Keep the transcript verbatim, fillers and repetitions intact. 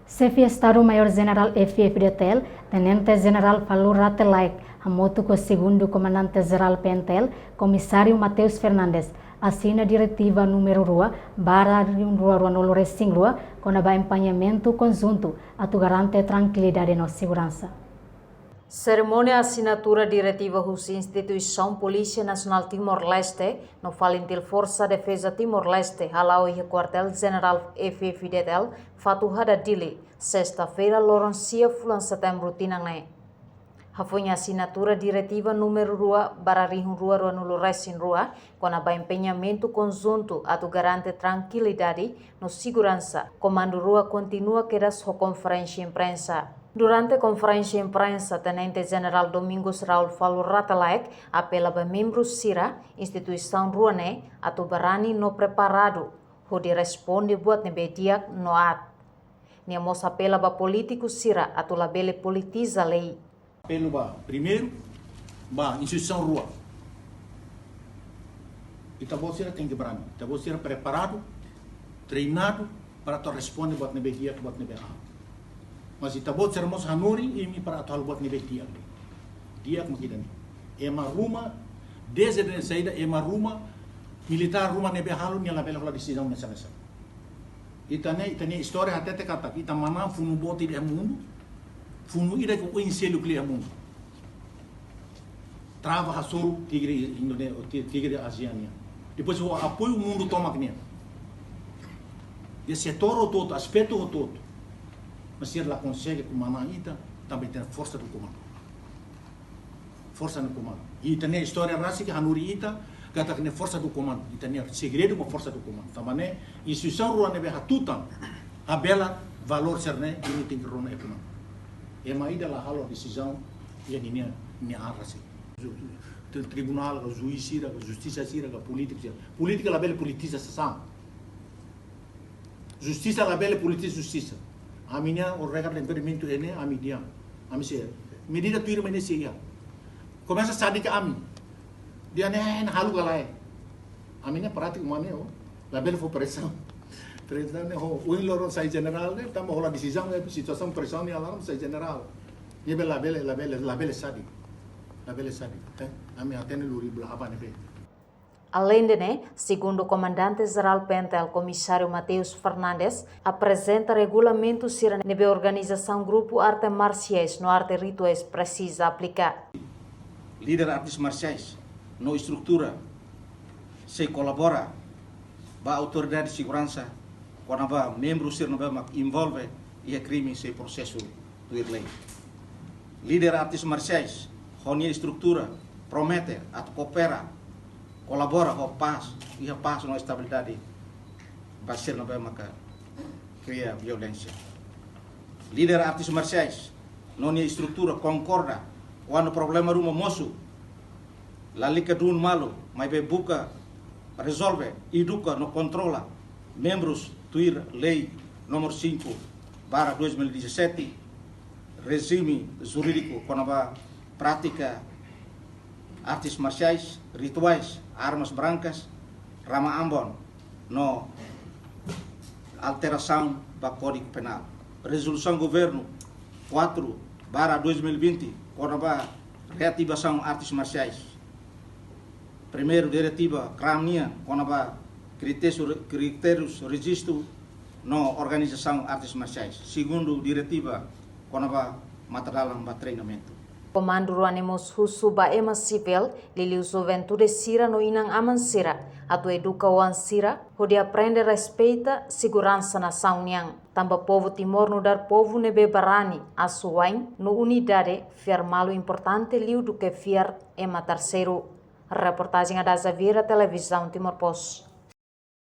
Xefe Estadu Maiór Jenerál F-FDTL, Tenente Jenerál Falur Rate Laek, hamutuk ho Segundu Komandante Jerál P N T L, Komisáriu Mateus Fernandes, asina Diretiva númeru rua barra rihun rua ruanulu resin rua, kona-ba empeñamentu konjuntu atu garante trankilidade no seguransa. Serimónia asinatura diretiva husi Instituisaun Polísia Nasionál Timor-Leste no FALINTIL Forsa Defeza Timor-Leste hala'o iha Kuartél Jenerál F-FDTL, Fatuhada, Dili, sesta-feira, loron sia fulan Setembru tinan ne'e. Hafoin asinatura diretiva númeru rua barra rihun rua ruanulu resin rua, kona-ba empeñamentu konjuntu atu garante trankilidade no seguransa, komandu rua kontinua kedas ho konferénsia imprensa. Durante konferénsia imprensa, Tenente Jenerál Domingos Raul Falur Rate Laek apela ba membru sira instituisaun rua ne'e atu barani no preparadu hodi responde buat ne'ebé di'ak no aat. Nia mós apela ba polítiku sira atu labele politiza lei. Apelu ba, primeiru, ba instituisaun rua. Ita-boot sira tenke barani. Ita-boot sira preparadu, treinadu, para atu responde buat ne'ebé di'ak, buat ne'ebé aat. Mas ita-boot sira mós hanorin imi para atu halo buat ne'ebé di'ak. Di'ak mak ida-ne'e. Ema ruma, dezde saida, ema ruma, militár ruma ne'ebé halo, nia labele hola desizaun hanesan ne'e. Ita-nia, ita-nia istória hatete katak, ita manán funu boot ida iha mundu, funu ida ke oin seluk liu iha mundu. Trava hasoru tigre Indone-, ti-, tigre Ázia nian. Depois fó apoiu mundu tomak nian. Iha setór hotu-hotu, aspetu hotu-hotu. Mas sira la konsege manán ita, tanba ita-nia forsa do komandu. Forsa do komandu. I ita-nia istória rasik hanorin ita, katak ne'e forsa do komandu. Ita-nia segredu mak forsa do komandu. Tanba ne'e, instituisaun rua ne'ebé hatutan, habelar valór sira-ne'e, imi tenke rona ekonomia. Ema ida la halo desizaun, iha ninia, ninia an rasik. Ju-, tri-, tribunál, ka juís sira, ka justisa sira, ka polítiku sira. Polítika labele politiza sasán. Justisa labele politiza justisa. Ami-nia o regra de impedimentu ne'e, ami di'ak. Ami sei. Medida tuir mai ne'e sei iha. Komesa sadik ami. Dehan ne'e, ne'e halo ka lae. Ami-nia prátika mane o. Labele fó presaun. Presaun ne'e ho. Ohin loron sai jenerál ne'e, tanba hola desizaun ne'e, situasaun presaun ne'e alarm sai jenerál. Ne'ebé labele, labele, labele sadik. Labele sadik. Eh? Ami hatene lori bla apa ne'ebé. Aleinde ne'e, Segundu Komandante Jerál P N T L Komisáriu Mateus Fernandes aprezenta regulamentu sira ne'ebé organizasaun grupu arte marsiais no arte rituais presiza aplika. Líder artes marsiais no estrutura sei kolabora ba autoridade seguransa kona-ba membru sira ne'ebé mak envolve iha krime sei prosesu tuir lei. Líder artes marsiais ho nia estrutura promete atu koopera, kolabora ho pás, iha pás no estabilidade ba sira ne'ebé maka kria violénsia. Líder artes marsiais no nia estrutura konkorda kuandu problema ruma mosu, lalika duun malu, maibé buka rezolve, eduka no kontrola membrus tuir lei númeru cinco barra dois mil e dezassete, rejime jurídiku kona-ba prátika artes marsiais, rituais, armas brankas, rama ambon, no alterasaun ba Kódigu Penál. Rezolusaun Governu quatro barra dois mil e vinte, kona-ba reativasaun artes marsiais. Primeiru, diretiva kram nian, kona-ba kritériu, kritérius rejistu no organizasaun artes marsiais. Segundu, diretiva kona-ba matadalan ba treinamentu. Komandu rua ne'e mós husu ba ema sivíl, liuliu juventude sira no inan-aman sira, atu eduka oan sira, hodi aprende respeita seguransa nasaun nian. Tanba povu Timor nu'udar povu ne'ebé barani, asuwa'in no unidade fiar malu importante liu duké fiar ema terseiru. Reportajen Adaza Vieira, Televizaun Timor Post.